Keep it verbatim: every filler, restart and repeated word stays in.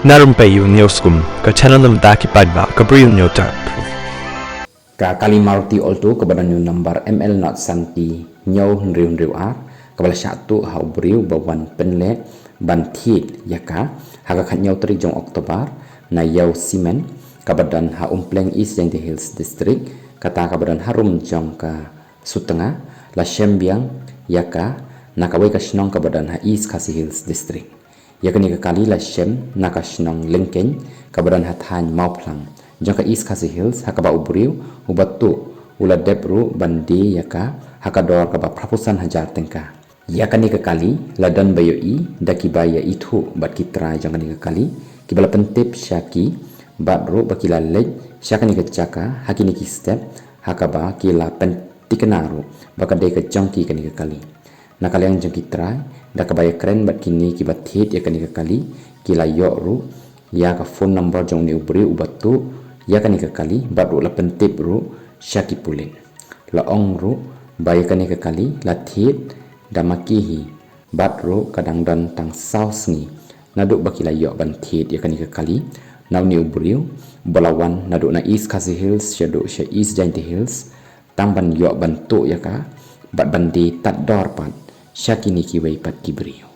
Na rympei ïa u Hynñiewskum, ka channel na bynta ki paidbah ka Bri Hynñiewtrep. Ka kali Maruti Alto kaba don ïa u number M L not santi hynñiew hynriew hynriew ar, kaba la shah tuh ha u briew ba wan pynleh ban thied ïa ka ha ka khathynñiew tarik jong October na ïew cement kaba don ha Umpleng, East Jaintia Hills District, kata kaba don harum jong ka Sutnga, la shem biang ïa ka na kawei ka shnong kaba don ha East Khasi Hills District. Ïa kane ka kali la shem na ka shnong Lyngkeiñ kaba don ha thaiñ Mawphlang jong ka East Khasi Hills, ha kaba u briew uba tuh u la dep ruh ban die ïa ka ha ka dor kaba phra phew san hajar tyngka. Ïa kane ka kali la don ba ïohi da kiba ïaithuh bad ki trai jong kane ka kali, kiba la pyntip sha ki bad ruh ba ki la leit sha kane ka jaka ha kine ki step, ha kaba ki la pynthikna ruh ba ka dei ka jong ki kane ka kali. Na ka liang jong ki trai, da kaba ïakren bad kine kiba thied ïa kane ka kali, ki la ïoh ruh ïa ka phone number jong une u briew uba tuh ïa kane ka kali bad ruh la pyntip ruh sha ki pulit. La ong ruh ba ïa kane ka kali la thied da ma ki hi bad ruh ka dang don tang saw sngi naduh ba ki la ïoh ban thied ïa kane ka kali na une u briew uba la wan naduh na East Khasi Hills shaduh sha East Jaintia Hills, tang ban ïoh ban tuh ïa ka bad ban die tad dor pat sha kine kiwei pat ki briew.